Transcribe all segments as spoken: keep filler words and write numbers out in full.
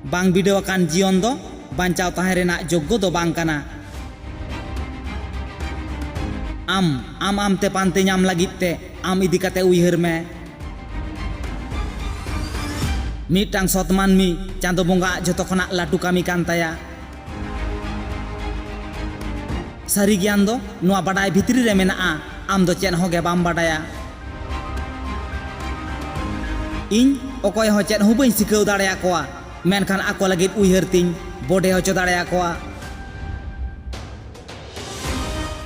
ᱵᱟᱝ ᱵᱤᱰᱟᱹᱣ ᱟᱠᱟᱱ ᱡᱤᱭᱚᱱ ᱫᱚ ᱵᱟᱧᱪᱟᱣ ᱛᱟᱦᱮᱸ ᱨᱮᱱᱟᱜ ᱡᱳᱜᱽᱜᱚ ᱫᱚ ᱵᱟᱝ ᱠᱟᱱᱟ᱾ ᱟᱢ, ᱟᱢ ᱟᱢᱛᱮ ᱯᱟᱱᱛᱮ ᱧᱟᱢ ᱞᱟᱹᱜᱤᱫ ᱛᱮ ᱟᱢ ᱤᱫᱤ ᱠᱟᱛᱮ ᱩᱭᱦᱟᱹᱨ ᱢᱮ᱾ ᱢᱤᱫᱴᱟᱝ ᱥᱚᱛ ᱢᱟᱹᱱᱢᱤ ᱪᱟᱸᱫᱚ ᱵᱚᱸᱜᱟᱣᱟᱜ ᱡᱷᱚᱛᱚ ᱠᱷᱚᱱᱟᱜ ᱞᱟᱹᱴᱩ ᱠᱟᱹᱢᱤ ᱠᱟᱱ ᱛᱟᱭᱟ᱾ ᱥᱟᱹᱨᱤ ᱜᱮᱭᱟᱱ ᱫᱚ ᱱᱚᱣᱟ ᱵᱟᱰᱟᱭ ᱵᱷᱤᱛᱨᱤ ᱨᱮ ᱢᱮᱱᱟᱜᱼᱟ, ᱟᱢ ᱫᱚ ᱪᱮᱫ ᱦᱚᱸ ᱜᱮ ᱵᱟᱢ ᱵᱟᱰᱟᱭᱟ᱾ ᱤᱧ ᱚᱠᱚᱭ ᱦᱚᱸ ᱪᱮᱫ ᱦᱚᱸ ᱵᱟᱹᱧ ᱥᱤᱠᱷᱟᱹᱣ ᱫᱟᱲᱮᱭᱟᱠᱚᱣᱟ, ᱢᱮᱱᱠᱷᱟᱱ ᱟᱠᱚ ᱞᱟᱹᱜᱤᱫ ᱩᱭᱦᱟᱹᱨ ᱛᱤᱧ ᱵᱚᱰᱮ ᱦᱚᱪᱚ ᱫᱟᱲᱮᱭᱟᱠᱚᱣᱟ᱾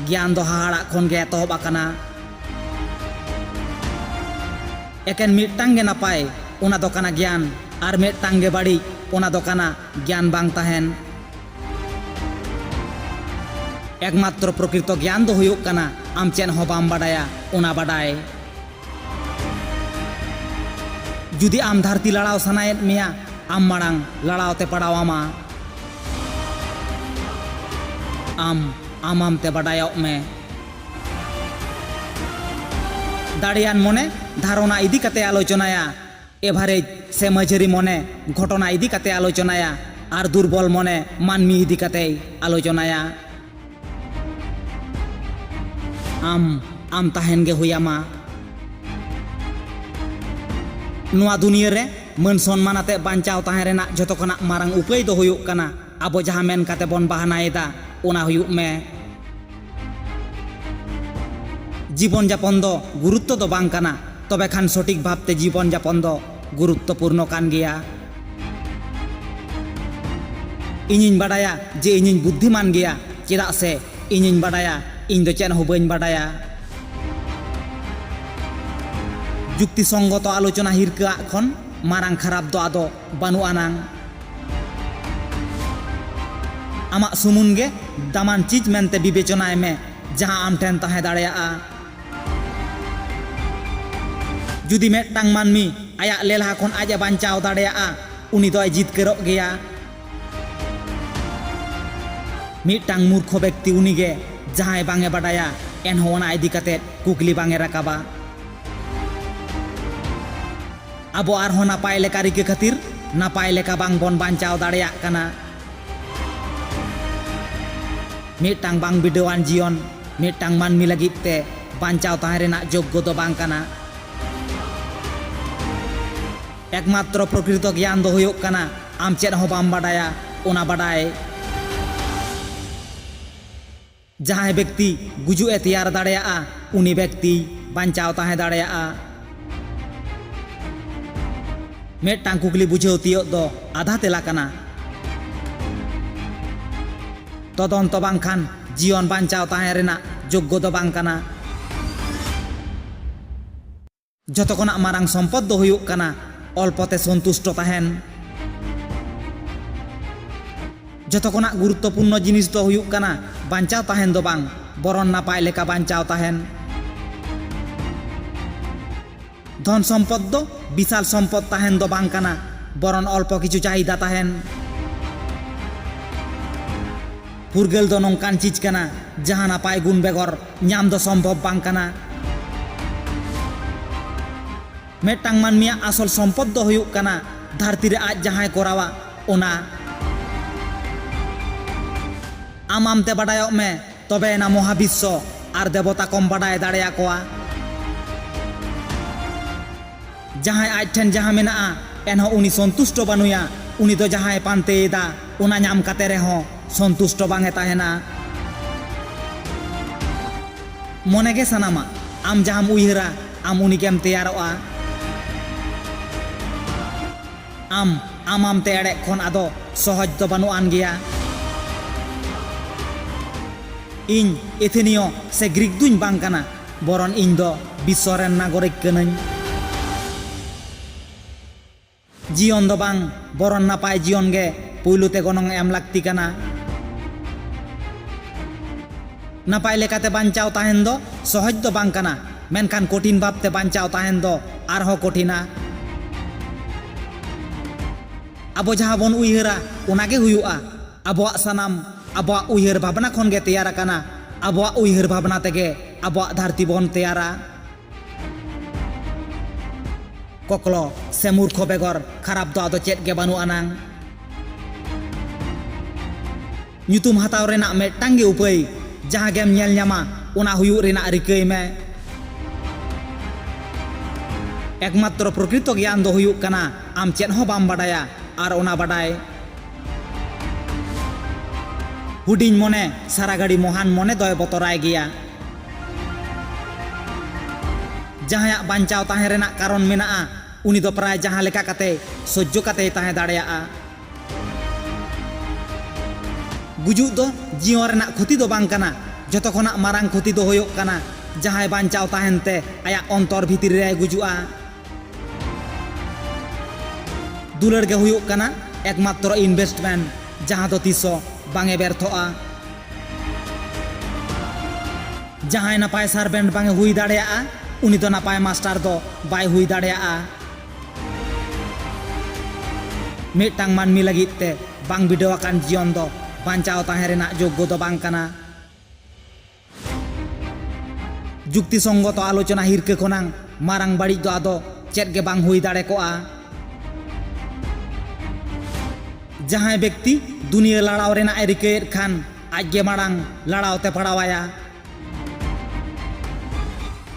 ᱜᱮᱭᱟᱱ ᱫᱚ ᱦᱟᱦᱟᱲᱟᱜ ᱠᱷᱚᱱ ᱜᱮ ᱮᱛᱚᱦᱚᱵ ᱟᱠᱟᱱᱟ᱾ ᱮᱠᱮᱱ ᱢᱤᱫᱴᱟᱝ ᱜᱮ ᱱᱟᱯᱟᱭ, ᱚᱱᱟ ᱫᱚ ᱠᱟᱱᱟ ᱜᱮᱭᱟᱱ, ᱟᱨ ᱢᱤᱫᱴᱟᱝ ᱜᱮ ᱵᱟᱹᱲᱤᱡ, ᱚᱱᱟ ᱫᱚ ᱠᱟᱱᱟ ᱜᱮᱭᱟᱱ ᱵᱟᱝ ᱛᱟᱦᱮᱱ᱾ ᱮᱠᱢᱟᱛᱨᱚ ᱯᱨᱚᱠᱨᱤᱛᱚ ᱜᱮᱭᱟᱱ ᱫᱚ ᱦᱩᱭᱩᱜ ᱠᱟᱱᱟ ᱟᱢ ᱪᱮᱫ ᱦᱚᱸ ᱵᱟᱢ ᱵᱟᱰᱟᱭᱟ, ᱚᱱᱟ ᱵᱟᱰᱟᱭ᱾ ᱡᱩᱫᱤ ᱟᱢ ᱫᱷᱟᱹᱨᱛᱤ ᱞᱟᱲᱟᱣ ᱥᱟᱱᱟᱭᱮᱫ ᱢᱮᱭᱟ, ᱟᱢ ᱢᱟᱲᱟᱝ ᱞᱟᱲᱟᱣ ᱛᱮ ᱯᱟᱲᱟᱣ ᱟᱢᱟ᱾ ᱟᱢ ᱟᱢᱟᱢ ᱛᱮ ᱵᱟᱰᱟᱭᱚᱜ ᱢᱮ᱾ ᱫᱟᱲᱮᱭᱟᱱ ᱢᱚᱱᱮ ᱫᱷᱟᱨᱚᱱᱟ ᱤᱫᱤ ᱠᱟᱛᱮ ᱟᱞᱳᱪᱚᱱᱟᱭᱟ, ᱮᱵᱷᱟᱨᱮᱡᱽ ᱥᱮ ᱢᱟᱹᱡᱷᱟᱹᱨᱤ ᱢᱚᱱᱮ ᱜᱷᱚᱴᱚᱱᱟ ᱤᱫᱤ ᱠᱟᱛᱮ ᱟᱞᱳᱪᱚᱱᱟᱭᱟ, ᱟᱨ ᱫᱩᱨᱵᱚᱞ ᱢᱚᱱᱮ ᱢᱟᱹᱱᱢᱤ ᱤᱫᱤ ᱠᱟᱛᱮᱭ ᱟᱞᱳᱪᱚᱱᱟᱭᱟ᱾ ᱟᱢ, ᱟᱢ ᱛᱟᱦᱮᱱ ᱜᱮ ᱦᱩᱭ ᱟᱢᱟ᱾ ᱱᱚᱣᱟ ᱫᱩᱱᱤᱭᱟᱹ ᱨᱮ ᱢᱟᱹᱱ ᱥᱚᱱᱢᱟᱱ ᱟᱛᱮ ᱵᱟᱧᱪᱟᱣ ᱛᱟᱦᱮᱸ ᱨᱮᱱᱟᱜ ᱡᱷᱚᱛᱚ ᱠᱷᱚᱱᱟᱜ ᱢᱟᱨᱟᱝ ᱩᱯᱟᱹᱭ ᱫᱚ ᱦᱩᱭᱩᱜ ᱠᱟᱱᱟ, ᱟᱵᱚ ᱡᱟᱦᱟᱸ ᱢᱮᱱ ᱠᱟᱛᱮ ᱵᱚᱱ ᱵᱟᱦᱱᱟᱭᱮᱫᱟ, ᱚᱱᱟ ᱦᱩᱭᱩᱜ ᱢᱮ᱾ ᱡᱤᱵᱚᱱ ᱡᱟᱯᱚᱱ ᱫᱚ ᱜᱩᱨᱩᱛᱛᱚ ᱫᱚ ᱵᱟᱝ ᱠᱟᱱᱟ, ᱛᱚᱵᱮ ᱠᱷᱟᱱ ᱥᱚᱴᱷᱤᱠ ᱵᱷᱟᱵᱽᱛᱮ ᱡᱤᱵᱚᱱ ᱡᱟᱯᱚᱱ ᱫᱚ ᱜᱩᱨᱩᱛᱛᱚᱯᱩᱨᱱᱚ ᱠᱟᱱ ᱜᱮᱭᱟ᱾ ᱤᱧᱤᱧ ᱵᱟᱰᱟᱭᱟ ᱡᱮ ᱤᱧᱤᱧ ᱵᱩᱫᱽᱫᱷᱤᱢᱟᱱ ᱜᱮᱭᱟ, ᱪᱮᱫᱟᱜ ᱥᱮ ᱤᱧᱤᱧ ᱵᱟᱰᱟᱭᱟ ᱤᱧ ᱫᱚ ᱪᱮᱫ ᱦᱚᱸ ᱵᱟᱹᱧ ᱵᱟᱰᱟᱭᱟ᱾ ᱡᱩᱠᱛᱤ ᱥᱚᱝᱜᱚᱛᱚ ᱟᱞᱳᱪᱚᱱᱟ ᱦᱤᱨᱠᱟᱹᱣᱟᱜ ᱠᱷᱚᱱ ᱢᱟᱨᱟᱝ ᱠᱷᱟᱨᱟᱯ ᱫᱚ ᱟᱫᱚ ᱵᱟᱹᱱᱩᱜ ᱟᱱᱟᱝ᱾ ᱟᱢᱟᱜ ᱥᱩᱢᱩᱱ ᱜᱮ ᱫᱟᱢᱟᱱ ᱪᱤᱡᱽ ᱢᱮᱱᱛᱮ ᱵᱤᱵᱮᱪᱚᱱᱟᱭ ᱢᱮ, ᱡᱟᱦᱟᱸ ᱟᱢ ᱴᱷᱮᱱ ᱛᱟᱦᱮᱸ ᱫᱟᱲᱮᱭᱟᱜᱼᱟ᱾ ᱡᱩᱫᱤ ᱢᱤᱫᱴᱟᱝ ᱢᱟᱹᱱᱢᱤ ᱟᱭᱟᱜ ᱞᱮᱞᱦᱟ ᱠᱷᱚᱱ ᱟᱡ ᱮ ᱵᱟᱧᱪᱟᱣ ᱫᱟᱲᱮᱭᱟᱜᱼᱟ, ᱩᱱᱤ ᱫᱚᱭ ᱡᱤᱛᱠᱟᱹᱨᱚᱜ ᱜᱮᱭᱟ᱾ ᱢᱤᱫᱴᱟᱝ ᱢᱩᱨᱠᱷᱚ ᱵᱮᱠᱛᱤ ᱩᱱᱤᱜᱮ, ᱡᱟᱦᱟᱸᱭ ᱵᱟᱝ ᱮ ᱵᱟᱰᱟᱭᱟ, ᱮᱱᱦᱚᱸ ᱚᱱᱟ ᱤᱫᱤ ᱠᱟᱛᱮ ᱠᱩᱠᱞᱤ ᱵᱟᱝ ᱮ ᱨᱟᱠᱟᱵᱟ᱾ ᱟᱵᱚ ᱟᱨᱦᱚᱸ ᱱᱟᱯᱟᱭ ᱞᱮᱠᱟ ᱨᱤᱠᱟᱹ ᱠᱷᱟᱹᱛᱤᱨ ᱱᱟᱯᱟᱭ ᱞᱮᱠᱟ ᱵᱟᱝ ᱵᱚᱱ ᱵᱟᱧᱪᱟᱣ ᱫᱟᱲᱮᱭᱟᱜ ᱠᱟᱱᱟ᱾ ᱢᱤᱫᱴᱟᱝ ᱵᱟᱝ ᱵᱤᱰᱟᱹᱣᱟᱱ ᱡᱤᱭᱚᱱ ᱢᱤᱫᱴᱟᱝ ᱢᱟᱹᱱᱢᱤ ᱞᱟᱹᱜᱤᱫ ᱛᱮ ᱵᱟᱧᱪᱟᱣ ᱛᱟᱦᱮᱸ ᱨᱮᱱᱟᱜ ᱡᱳᱜᱽᱜᱚ ᱫᱚ ᱵᱟᱝ ᱠᱟᱱᱟ᱾ ᱮᱠᱢᱟᱛᱨᱚ ᱯᱨᱚᱠᱨᱤᱛᱚ ᱜᱮᱭᱟᱱ ᱫᱚ ᱦᱩᱭᱩᱜ ᱠᱟᱱᱟ ᱟᱢ ᱪᱮᱫ ᱦᱚᱸ ᱵᱟᱢ ᱵᱟᱰᱟᱭᱟ, ᱚᱱᱟ ᱵᱟᱰᱟᱭ᱾ ᱡᱟᱦᱟᱸᱭ ᱵᱮᱠᱛᱤ ᱜᱩᱡᱩᱜ ᱮ ᱛᱮᱭᱟᱨ ᱫᱟᱲᱮᱭᱟᱜᱼᱟ, ᱩᱱᱤ ᱵᱮᱠᱛᱤ ᱵᱟᱧᱪᱟᱣ ᱛᱟᱦᱮᱸ ᱫᱟᱲᱮᱭᱟᱜᱼᱟ᱾ ᱢᱤᱫᱴᱟᱝ ᱠᱩᱠᱞᱤ ᱵᱩᱡᱷᱟᱹᱣ ᱛᱤᱭᱳᱜ ᱫᱚ ᱟᱫᱷᱟ ᱛᱮᱞᱟ ᱠᱟᱱᱟ᱾ ᱛᱚᱫᱚᱱᱛᱚ ᱵᱟᱝᱠᱷᱟᱱ ᱡᱤᱭᱚᱱ ᱵᱟᱧᱪᱟᱣ ᱛᱟᱦᱮᱸ ᱨᱮᱱᱟᱜ ᱡᱳᱜᱽᱜᱚ ᱫᱚ ᱵᱟᱝ ᱠᱟᱱᱟ᱾ ᱡᱷᱚᱛᱚ ᱠᱷᱚᱱᱟᱜ ᱢᱟᱨᱟᱝ ᱥᱚᱢᱯᱚᱫ ᱫᱚ ᱦᱩᱭᱩᱜ ᱠᱟᱱᱟ ᱚᱞᱯᱚ ᱛᱮ ᱥᱚᱱᱛᱩᱥᱴᱚ ᱛᱟᱦᱮᱱ᱾ ᱡᱷᱚᱛᱚ ᱠᱷᱚᱱᱟᱜ ᱜᱩᱨᱩᱛᱛᱚᱯᱩᱨᱱᱚ ᱡᱤᱱᱤᱥ ᱫᱚ ᱦᱩᱭᱩᱜ ᱠᱟᱱᱟ ᱵᱟᱧᱪᱟᱣ ᱛᱟᱦᱮᱱ ᱫᱚ ᱵᱟᱝ, ᱵᱚᱨᱚᱱ ᱱᱟᱯᱟᱭ ᱞᱮᱠᱟ ᱵᱟᱧᱪᱟᱣ ᱛᱟᱦᱮᱱ᱾ ᱫᱷᱚᱱ ᱥᱚᱢᱯᱚᱫ ᱫᱚ ᱵᱤᱥᱟᱞ ᱥᱚᱢᱯᱚᱫ ᱛᱟᱦᱮᱱ ᱫᱚ ᱵᱟᱝ ᱠᱟᱱᱟ, ᱵᱚᱨᱚᱱ ᱚᱞᱯᱚ ᱠᱤᱪᱷᱩ ᱪᱟᱦᱤᱫᱟ ᱛᱟᱦᱮᱱ᱾ ᱯᱷᱩᱨᱜᱟᱹᱞ ᱫᱚ ᱱᱚᱝᱠᱟᱱ ᱪᱤᱡᱽ ᱠᱟᱱᱟ, ᱡᱟᱦᱟᱸ ᱱᱟᱯᱟᱭ ᱜᱩᱱ ᱵᱮᱜᱚᱨ ᱧᱟᱢ ᱫᱚ ᱥᱚᱢᱵᱷᱚᱵ ᱵᱟᱝ ᱠᱟᱱᱟ᱾ ᱢᱤᱫᱴᱟᱝ ᱢᱟᱹᱱᱢᱤᱭᱟᱜ ᱟᱥᱚᱞ ᱥᱚᱢᱯᱚᱫ ᱫᱚ ᱦᱩᱭᱩᱜ ᱠᱟᱱᱟ ᱫᱷᱟᱹᱨᱛᱤ ᱨᱮ ᱟᱡ ᱡᱟᱦᱟᱸᱭ ᱠᱚᱨᱟᱣᱟ, ᱚᱱᱟ᱾ ᱟᱢ ᱟᱢᱛᱮ ᱵᱟᱰᱟᱭᱚᱜ ᱢᱮ, ᱛᱚᱵᱮ ᱮᱱᱟ ᱢᱚᱦᱟᱵᱤᱥᱥᱚ ᱟᱨ ᱫᱮᱵᱚᱛᱟ ᱠᱚᱢ ᱵᱟᱰᱟᱭ ᱫᱟᱲᱮᱭᱟᱠᱚᱣᱟ᱾ ᱡᱟᱦᱟᱸᱭ ᱟᱡ ᱴᱷᱮᱱ ᱡᱟᱦᱟᱸ ᱢᱮᱱᱟᱜᱼᱟ, ᱮᱱᱦᱚᱸ ᱩᱱᱤ ᱥᱚᱱᱛᱩᱥᱴᱚ ᱵᱟᱹᱱᱩᱭᱟ, ᱩᱱᱤ ᱫᱚ ᱡᱟᱦᱟᱸᱭ ᱯᱟᱱᱛᱮᱭᱮᱫᱟ, ᱚᱱᱟ ᱧᱟᱢ ᱠᱟᱛᱮ ᱨᱮᱦᱚᱸ ᱥᱚᱱᱛᱩᱥᱴᱚ ᱵᱟᱝ ᱮ ᱛᱟᱦᱮᱱᱟ᱾ ᱢᱚᱱᱮ ᱜᱮ ᱥᱟᱱᱟᱢᱟ, ᱟᱢ ᱡᱟᱦᱟᱸᱢ ᱩᱭᱦᱟᱹᱨᱟ, ᱟᱢ ᱩᱱᱤᱜᱮᱢ ᱛᱮᱭᱟᱨᱚᱜᱼᱟ᱾ ᱟᱢ ᱟᱢ ᱟᱢᱛᱮ ᱮᱲᱮᱜ ᱠᱷᱚᱱ ᱟᱫᱚ ᱥᱚᱦᱚᱡ ᱫᱚ ᱵᱟᱹᱱᱩᱜ ᱟᱱ ᱜᱮᱭᱟ᱾ ᱤᱧ ᱮᱛᱷᱮᱱᱤᱭᱚ ᱥᱮ ᱜᱨᱤᱠ ᱫᱩᱧ ᱵᱟᱝ ᱠᱟᱱᱟ, ᱵᱚᱨᱚᱱ ᱤᱧ ᱫᱚ ᱵᱤᱥᱥᱚ ᱨᱮᱱ ᱱᱟᱜᱚᱨᱤᱠ ᱠᱟᱹᱱᱟᱹᱧ᱾ ᱡᱤᱭᱚᱱ ᱫᱚ ᱵᱟᱝ, ᱵᱚᱨᱚᱱ ᱱᱟᱯᱟᱭ ᱡᱤᱭᱚᱱ ᱜᱮ ᱯᱩᱭᱞᱩ ᱛᱮ ᱜᱚᱱᱚᱝ ᱮᱢ ᱞᱟᱹᱠᱛᱤ ᱠᱟᱱᱟ᱾ ᱱᱟᱯᱟᱭ ᱞᱮᱠᱟᱛᱮ ᱵᱟᱧᱪᱟᱣ ᱛᱟᱦᱮᱱ ᱫᱚ ᱥᱚᱦᱚᱡ ᱫᱚ ᱵᱟᱝ ᱠᱟᱱᱟ, ᱢᱮᱱᱠᱷᱟᱱ ᱠᱚᱴᱷᱤᱱ ᱵᱷᱟᱵᱽᱛᱮ ᱵᱟᱧᱪᱟᱣ ᱛᱟᱦᱮᱱ ᱫᱚ ᱟᱨᱦᱚᱸ ᱠᱚᱴᱷᱤᱱᱟ᱾ ᱟᱵᱚ ᱡᱟᱦᱟᱸ ᱵᱚᱱ ᱩᱭᱦᱟᱹᱨᱟ, ᱚᱱᱟ ᱜᱮ ᱦᱩᱭᱩᱜᱼᱟ᱾ ᱟᱵᱚᱣᱟᱜ ᱥᱟᱱᱟᱢ, ᱟᱵᱚᱣᱟᱜ ᱩᱭᱦᱟᱹᱨ ᱵᱷᱟᱵᱽᱱᱟ ᱠᱷᱚᱱ ᱜᱮ ᱛᱮᱭᱟᱨ ᱟᱠᱟᱱᱟ᱾ ᱟᱵᱚᱣᱟᱜ ᱩᱭᱦᱟᱹᱨ ᱵᱷᱟᱵᱽᱱᱟ ᱛᱮᱜᱮ ᱟᱵᱚᱣᱟᱜ ᱫᱷᱟᱹᱨᱛᱤ ᱵᱚᱱ ᱛᱮᱭᱟᱨᱟ᱾ ᱠᱚᱠᱞᱚ ᱥᱮ ᱢᱩᱨᱠᱷᱚ ᱵᱮᱜᱚᱨ ᱠᱷᱟᱨᱟᱯ ᱫᱚ ᱟᱫᱚ ᱪᱮᱫ ᱜᱮ ᱵᱟᱹᱱᱩᱜ ᱟᱱᱟᱝ᱾ ᱧᱩᱛᱩᱢ ᱦᱟᱛᱟᱣ ᱨᱮᱱᱟᱜ ᱢᱤᱫᱴᱟᱝ ᱜᱮ ᱩᱯᱟᱹᱭ, ᱡᱟᱦᱟᱸ ᱜᱮᱢ ᱧᱮᱞ ᱧᱟᱢᱟ, ᱚᱱᱟ ᱦᱩᱭᱩᱜ ᱨᱮᱱᱟᱜ ᱨᱤᱠᱟᱹᱭ ᱢᱮ᱾ ᱮᱠᱢᱟᱛᱨᱚ ᱯᱨᱚᱠᱨᱤᱛᱚ ᱜᱮᱭᱟᱱ ᱫᱚ ᱦᱩᱭᱩᱜ ᱠᱟᱱᱟ ᱟᱢ ᱪᱮᱫ ᱦᱚᱸ ᱵᱟᱢ ᱵᱟᱰᱟᱭᱟ ᱟᱨ ᱚᱱᱟ ᱵᱟᱰᱟᱭ᱾ ᱦᱩᱰᱤᱧ ᱢᱚᱱᱮ ᱥᱟᱨᱟ ᱜᱷᱟᱹᱲᱤ ᱢᱚᱦᱟᱱ ᱢᱚᱱᱮ ᱫᱚᱭ ᱵᱚᱛᱚᱨᱟᱭ ᱜᱮᱭᱟ᱾ ᱡᱟᱦᱟᱸᱭᱟᱜ ᱵᱟᱧᱪᱟᱣ ᱛᱟᱦᱮᱸ ᱨᱮᱱᱟᱜ ᱠᱟᱨᱚᱱ ᱢᱮᱱᱟᱜᱼᱟ, ᱩᱱᱤ ᱫᱚ ᱯᱨᱟᱭ ᱡᱟᱦᱟᱸ ᱞᱮᱠᱟ ᱠᱟᱛᱮ ᱥᱚᱡᱽᱡᱚ ᱠᱟᱛᱮᱭ ᱛᱟᱦᱮᱸ ᱫᱟᱲᱮᱭᱟᱜᱼᱟ᱾ ᱜᱩᱡᱩᱜ ᱫᱚ ᱡᱤᱭᱚᱱ ᱨᱮᱱᱟᱜ ᱠᱷᱚᱛᱤ ᱫᱚ ᱵᱟᱝ ᱠᱟᱱᱟ᱾ ᱡᱚᱛᱚ ᱠᱷᱚᱱᱟᱜ ᱢᱟᱨᱟᱝ ᱠᱷᱚᱛᱤ ᱫᱚ ᱦᱩᱭᱩᱜ ᱠᱟᱱᱟ ᱡᱟᱦᱟᱸᱭ ᱵᱟᱧᱪᱟᱣ ᱛᱟᱦᱮᱱ ᱛᱮ ᱟᱭᱟᱜ ᱚᱱᱛᱚᱨ ᱵᱷᱤᱛᱨᱤ ᱨᱮᱭ ᱜᱩᱡᱩᱜᱼᱟ᱾ ᱫᱩᱞᱟᱹᱲ ᱜᱮ ᱦᱩᱭᱩᱜ ᱠᱟᱱᱟ ᱮᱠᱢᱟᱛᱨᱚ investment, ᱡᱟᱦᱟᱸ ᱫᱚ ᱛᱤᱥ ᱦᱚᱸ ᱵᱟᱝ ᱮ ᱵᱮᱨᱛᱷᱚᱜᱼᱟ᱾ ᱡᱟᱦᱟᱸᱭ ᱱᱟᱯᱟᱭ servant ᱵᱟᱝ ᱮ ᱦᱩᱭ ᱫᱟᱲᱮᱭᱟᱜᱼᱟ, ᱩᱱᱤ ᱫᱚ ᱱᱟᱯᱟᱭ master ᱫᱚ ᱵᱟᱭ ᱦᱩᱭ ᱫᱟᱲᱮᱭᱟᱜᱼᱟ᱾ ᱢᱤᱫᱴᱟᱝ ᱢᱟᱹᱱᱢᱤ ᱞᱟᱹᱜᱤᱫ ᱛᱮ ᱵᱟᱝ ᱵᱤᱰᱟᱹᱣ ᱟᱠᱟᱱ ᱡᱤᱭᱚᱱ ᱫᱚ ᱵᱟᱧᱪᱟᱣ ᱛᱟᱦᱮᱸ ᱨᱮᱱᱟᱜ ᱡᱳᱜᱽᱜᱚ ᱫᱚ ᱵᱟᱝ ᱠᱟᱱᱟ᱾ ᱡᱩᱠᱛᱤ ᱥᱚᱝᱜᱚᱛᱚ ᱟᱞᱳᱪᱚᱱᱟ ᱦᱤᱨᱠᱟᱹ ᱠᱷᱚᱱᱟᱝ ᱢᱟᱨᱟᱝ ᱵᱟᱹᱲᱤᱡ ᱫᱚ ᱟᱫᱚ ᱪᱮᱫ ᱜᱮ ᱵᱟᱝ ᱦᱩᱭ ᱫᱟᱲᱮ ᱠᱚᱜᱼᱟ᱾ ᱡᱟᱦᱟᱸᱭ ᱵᱮᱠᱛᱤ ᱫᱩᱱᱤᱭᱟᱹ ᱞᱟᱲᱟᱣ ᱨᱮᱱᱟᱜ ᱮ ᱨᱤᱠᱟᱹᱭᱮᱫ ᱠᱷᱟᱱ, ᱟᱡ ᱜᱮ ᱢᱟᱲᱟᱝ ᱞᱟᱲᱟᱣ ᱛᱮ ᱯᱟᱲᱟᱣᱟᱭᱟ᱾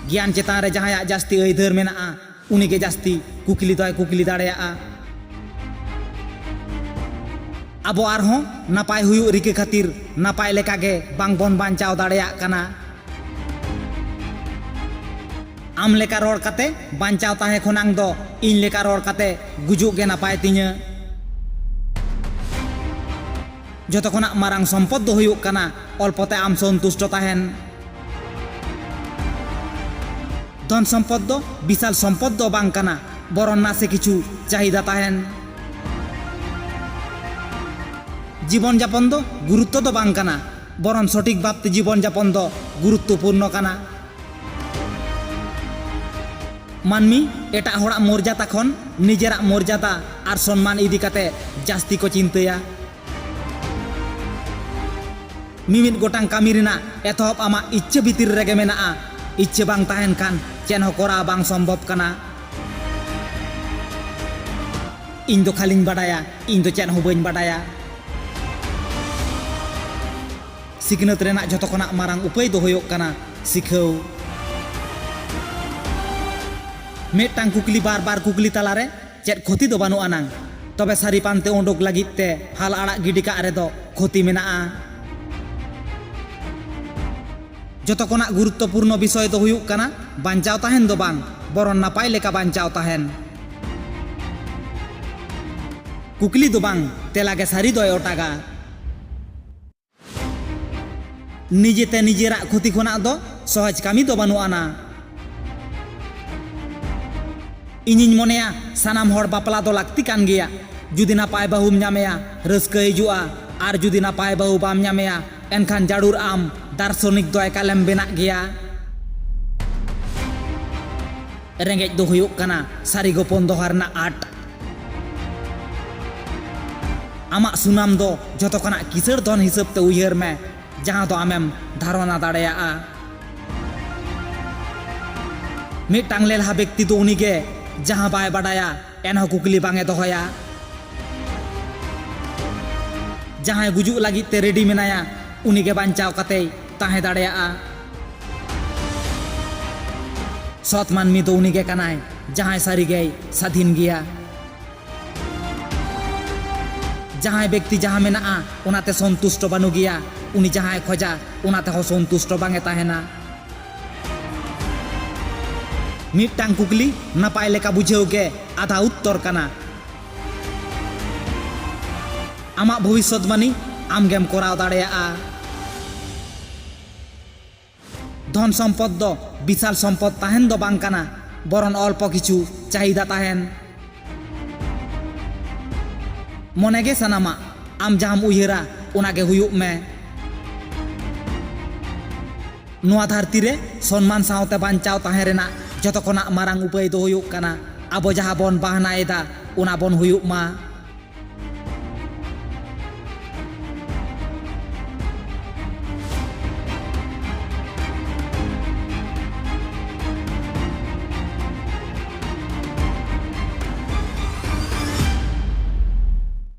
ᱜᱮᱭᱟᱱ ᱪᱮᱛᱟᱱ ᱨᱮ ᱡᱟᱦᱟᱸᱭᱟᱜ ᱡᱟᱹᱥᱛᱤ ᱟᱹᱭᱫᱟᱹᱨ ᱢᱮᱱᱟᱜᱼᱟ, ᱩᱱᱤ ᱜᱮ ᱡᱟᱹᱥᱛᱤ ᱠᱩᱠᱞᱤ ᱫᱚᱭ ᱠᱩᱠᱞᱤ ᱫᱟᱲᱮᱭᱟᱜᱼᱟ᱾ ᱟᱵᱚ ᱟᱨᱦᱚᱸ ᱱᱟᱯᱟᱭ ᱦᱩᱭᱩᱜ ᱨᱤᱠᱟᱹ ᱠᱷᱟᱹᱛᱤᱨ ᱱᱟᱯᱟᱭ ᱞᱮᱠᱟ ᱜᱮ ᱵᱟᱝ ᱵᱚᱱ ᱵᱟᱧᱪᱟᱣ ᱫᱟᱲᱮᱭᱟᱜ ᱠᱟᱱᱟ᱾ ᱟᱢ ᱞᱮᱠᱟ ᱨᱚᱲ ᱠᱟᱛᱮ ᱵᱟᱧᱪᱟᱣ ᱛᱟᱦᱮᱸ ᱠᱷᱚᱱᱟᱝ ᱫᱚ ᱤᱧ ᱞᱮᱠᱟ ᱨᱚᱲ ᱠᱟᱛᱮ ᱜᱩᱡᱩᱜ ᱜᱮ ᱱᱟᱯᱟᱭ ᱛᱤᱧᱟᱹ᱾ ᱡᱚᱛᱚ ᱠᱷᱚᱱᱟᱜ ᱢᱟᱨᱟᱝ ᱥᱚᱢᱯᱚᱫ ᱫᱚ ᱦᱩᱭᱩᱜ ᱠᱟᱱᱟ ᱚᱞᱯᱚ ᱛᱮ ᱟᱢ ᱥᱚᱱᱛᱩᱥᱴᱚ ᱛᱟᱦᱮᱱ᱾ ᱫᱷᱚᱱ ᱥᱚᱢᱯᱚᱫ ᱫᱚ ᱵᱤᱥᱟᱞ ᱥᱚᱢᱯᱚᱫ ᱫᱚ ᱵᱟᱝ ᱠᱟᱱᱟ, ᱵᱚᱨᱚᱱ ᱱᱟᱥᱮ ᱠᱤᱪᱷᱩ ᱪᱟᱦᱤᱫᱟ ᱛᱟᱦᱮᱱ᱾ ᱡᱤᱵᱚᱱ ᱡᱟᱯᱚᱱ ᱫᱚ ᱜᱩᱨᱩᱛᱛᱚ ᱫᱚ ᱵᱟᱝ ᱠᱟᱱᱟ, ᱵᱚᱨᱚᱱ ᱥᱚᱴᱷᱤᱠ ᱵᱷᱟᱵᱛᱮ ᱡᱤᱵᱚᱱ ᱡᱟᱯᱚᱱ ᱫᱚ ᱜᱩᱨᱩᱛᱛᱚᱯᱩᱨᱱᱚ ᱠᱟᱱᱟ᱾ ᱢᱟᱹᱱᱢᱤ ᱮᱴᱟᱜ ᱦᱚᱲᱟᱜ ᱢᱚᱨᱡᱟᱫᱟ ᱠᱷᱚᱱ ᱱᱤᱡᱮᱨᱟᱜ ᱢᱚᱨᱡᱟᱫᱟ ᱟᱨ ᱥᱚᱱᱢᱟᱱ ᱤᱫᱤ ᱠᱟᱛᱮ ᱡᱟᱹᱥᱛᱤ ᱠᱚ ᱪᱤᱱᱛᱟᱹᱭᱟ᱾ ᱢᱤᱢᱤᱫ ᱜᱚᱴᱟᱝ ᱠᱟᱹᱢᱤ ᱨᱮᱱᱟᱜ ᱮᱛᱚᱦᱚᱵ ᱟᱢᱟᱜ ᱤᱪᱪᱷᱟᱹ ᱵᱷᱤᱛᱤᱨ ᱨᱮᱜᱮ ᱢᱮᱱᱟᱜᱼᱟ᱾ ᱤᱪᱪᱷᱟᱹ ᱵᱟᱝ ᱛᱟᱦᱮᱱ ᱠᱷᱟᱱ ᱪᱮᱫ ᱦᱚᱸ ᱠᱚᱨᱟᱣ ᱵᱟᱝ ᱥᱚᱢᱵᱷᱚᱵ ᱠᱟᱱᱟ᱾ ᱤᱧ ᱫᱚ ᱠᱷᱟᱹᱞᱤᱧ ᱵᱟᱰᱟᱭᱟ, ᱤᱧ ᱫᱚ ᱪᱮᱫ ᱦᱚᱸ ᱵᱟᱹᱧ ᱵᱟᱰᱟᱭᱟ᱾ ᱥᱤᱠᱷᱱᱟᱹᱛ ᱨᱮᱱᱟᱜ ᱡᱷᱚᱛᱚ ᱠᱷᱚᱱᱟᱜ ᱢᱟᱨᱟᱝ ᱩᱯᱟᱹᱭ ᱫᱚ ᱦᱩᱭᱩᱜ ᱠᱟᱱᱟ ᱥᱤᱠᱷᱟᱹᱣ᱾ ᱢᱤᱫᱴᱟᱝ ᱠᱩᱠᱞᱤ ᱵᱟᱨ ᱵᱟᱨ ᱠᱩᱠᱞᱤ ᱛᱟᱞᱟᱨᱮ ᱪᱮᱫ ᱠᱷᱚᱛᱤ ᱫᱚ ᱵᱟᱹᱱᱩᱜ ᱟᱱᱟᱝ, ᱛᱚᱵᱮ ᱥᱟᱹᱨᱤ ᱯᱟᱱᱛᱮ ᱩᱰᱩᱠ ᱞᱟᱹᱜᱤᱫ ᱛᱮ ᱦᱟᱞ ᱟᱲᱟᱜ ᱜᱤᱰᱤ ᱠᱟᱜ ᱨᱮᱫᱚ ᱠᱷᱚᱛᱤ ᱢᱮᱱᱟᱜᱼᱟ᱾ ᱡᱚᱛᱚ ᱠᱷᱚᱱᱟᱜ ᱜᱩᱨᱩᱛᱛᱚᱯᱩᱨᱱᱚ ᱵᱤᱥᱚᱭ ᱫᱚ ᱦᱩᱭᱩᱜ ᱠᱟᱱᱟ ᱵᱟᱧᱪᱟᱣ ᱛᱟᱦᱮᱱ ᱫᱚ ᱵᱟᱝ, ᱵᱚᱨᱚᱱ ᱱᱟᱯᱟᱭ ᱞᱮᱠᱟ ᱵᱟᱧᱪᱟᱣ ᱛᱟᱦᱮᱱ᱾ ᱠᱩᱠᱞᱤ ᱫᱚ ᱵᱟᱝ, ᱛᱮᱞᱟ ᱜᱮ ᱥᱟᱹᱨᱤ ᱫᱚᱭ ᱚᱴᱟᱜᱟ᱾ ᱱᱤᱡᱮᱛᱮ ᱱᱤᱡᱮᱨᱟᱜ ᱠᱷᱚᱛᱤ ᱠᱷᱚᱱᱟᱜ ᱫᱚ ᱥᱚᱦᱚᱡ ᱠᱟᱹᱢᱤ ᱫᱚ ᱵᱟᱹᱱᱩᱜ ᱟᱱᱟ᱾ ᱤᱧᱤᱧ ᱢᱚᱱᱮᱭᱟ, ᱥᱟᱱᱟᱢ ᱦᱚᱲ ᱵᱟᱯᱞᱟ ᱫᱚ ᱞᱟᱹᱠᱛᱤ ᱠᱟᱱ ᱜᱮᱭᱟ᱾ ᱡᱩᱫᱤ ᱱᱟᱯᱟᱭ ᱵᱟᱹᱦᱩᱢ ᱧᱟᱢᱮᱭᱟ, ᱨᱟᱹᱥᱠᱟᱹ ᱦᱤᱡᱩᱜᱼᱟ, ᱟᱨ ᱡᱩᱫᱤ ᱱᱟᱯᱟᱭ ᱵᱟᱹᱦᱩ ᱵᱟᱢ ᱧᱟᱢᱮᱭᱟ, ᱮᱱᱠᱷᱟᱱ ᱡᱟᱹᱨᱩᱲ ᱟᱢ ᱫᱟᱨᱥᱚᱱᱤᱠ ᱫᱚ ᱮᱠᱟᱞᱮᱢ ᱵᱮᱱᱟᱜ ᱜᱮᱭᱟ᱾ ᱨᱮᱸᱜᱮᱡ ᱫᱚ ᱦᱩᱭᱩᱜ ᱠᱟᱱᱟ ᱥᱟᱹᱨᱤ ᱜᱚᱯᱚᱱ ᱫᱚᱦᱟ ᱨᱮᱱᱟᱜ ᱟᱸᱴ᱾ ᱟᱢᱟᱜ ᱥᱩᱱᱟᱢ ᱫᱚ ᱡᱷᱚᱛᱚ ᱠᱷᱚᱱᱟᱜ ᱠᱤᱥᱟᱹᱬ ᱫᱷᱚᱱ ᱦᱤᱥᱟᱹᱵ ᱛᱮ ᱩᱭᱦᱟᱹᱨ ᱢᱮ, ᱡᱟᱦᱟᱸ ᱫᱚ ᱟᱢᱮᱢ ᱫᱷᱟᱨᱚᱱᱟ ᱫᱟᱲᱮᱭᱟᱜᱼᱟ᱾ ᱢᱤᱫᱴᱟᱝ ᱞᱮᱞᱦᱟ ᱵᱮᱠᱛᱤ ᱫᱚ ᱩᱱᱤᱜᱮ, ᱡᱟᱦᱟᱸ ᱵᱟᱭ ᱵᱟᱰᱟᱭᱟ, ᱮᱱᱦᱚᱸ ᱠᱩᱠᱞᱤ ᱵᱟᱝ ᱮ ᱫᱚᱦᱚᱭᱟ᱾ ᱡᱟᱦᱟᱸᱭ ᱜᱩᱡᱩᱜ ᱞᱟᱹᱜᱤᱫ ᱛᱮ ᱨᱮᱰᱤ ᱢᱮᱱᱟᱭᱟ, ᱩᱱᱤᱜᱮ ᱵᱟᱧᱪᱟᱣ ᱠᱟᱛᱮᱭ ᱛᱟᱦᱮᱸ ᱫᱟᱲᱮᱭᱟᱜᱼᱟ᱾ ᱥᱚᱛ ᱢᱟᱹᱱᱢᱤ ᱫᱚ ᱩᱱᱤᱜᱮ ᱠᱟᱱᱟᱭ, ᱡᱟᱦᱟᱸᱭ ᱥᱟᱹᱨᱤᱜᱮᱭ ᱥᱟᱹᱫᱷᱤᱱ ᱜᱮᱭᱟ᱾ ᱡᱟᱦᱟᱸᱭ ᱵᱮᱠᱛᱤ ᱡᱟᱦᱟᱸ ᱢᱮᱱᱟᱜᱼᱟ, ᱚᱱᱟᱛᱮ ᱥᱚᱱᱛᱩᱥᱴᱚ ᱵᱟᱹᱱᱩᱜᱮᱭᱟ, ᱩᱱᱤ ᱡᱟᱦᱟᱸᱭ ᱠᱷᱚᱡᱟ, ᱚᱱᱟ ᱛᱮᱦᱚᱸ ᱥᱚᱱᱛᱩᱥᱴᱚ ᱵᱟᱝ ᱮ ᱛᱟᱦᱮᱱᱟ᱾ ᱢᱤᱫᱴᱟᱝ ᱠᱩᱠᱞᱤ ᱱᱟᱯᱟᱭ ᱞᱮᱠᱟ ᱵᱩᱡᱷᱟᱹᱣ ᱜᱮ ᱟᱫᱷᱟ ᱩᱛᱛᱚᱨ ᱠᱟᱱᱟ᱾ ᱟᱢᱟᱜ ᱵᱷᱚᱵᱤᱥᱥᱚᱛᱵᱟᱱᱤ ᱟᱢᱜᱮᱢ ᱠᱚᱨᱟᱣ ᱫᱟᱲᱮᱭᱟᱜᱼᱟ᱾ ᱫᱷᱚᱱ ᱥᱚᱢᱯᱚᱫ ᱫᱚ ᱵᱤᱥᱟᱞ ᱥᱚᱢᱯᱚᱫ ᱛᱟᱦᱮᱱ ᱫᱚ ᱵᱟᱝ ᱠᱟᱱᱟ, ᱵᱚᱨᱚᱱ ᱚᱞᱯᱚ ᱠᱤᱪᱷᱩ ᱪᱟᱦᱤᱫᱟ ᱛᱟᱦᱮᱱ᱾ ᱢᱚᱱᱮ ᱜᱮ ᱥᱟᱱᱟᱢᱟ, ᱟᱢ ᱡᱟᱦᱟᱸᱢ ᱩᱭᱦᱟᱹᱨᱟ, ᱚᱱᱟ ᱜᱮ ᱦᱩᱭᱩᱜ ᱢᱮ᱾ ᱱᱚᱣᱟ ᱫᱷᱟᱹᱨᱛᱤ ᱨᱮ ᱥᱚᱱᱢᱟᱱ ᱥᱟᱶᱛᱮ ᱵᱟᱧᱪᱟᱣ ᱛᱟᱦᱮᱸ ᱨᱮᱱᱟᱜ ᱡᱚᱛᱚ ᱠᱷᱚᱱᱟᱜ ᱢᱟᱨᱟᱝ ᱩᱯᱟᱹᱭ ᱫᱚ ᱦᱩᱭᱩᱜ ᱠᱟᱱᱟ, ᱟᱵᱚ ᱡᱟᱦᱟᱸ ᱵᱚᱱ ᱵᱟᱦᱱᱟ ᱮᱫᱟ, ᱚᱱᱟ ᱵᱚᱱ ᱦᱩᱭᱩᱜ ᱢᱟ᱾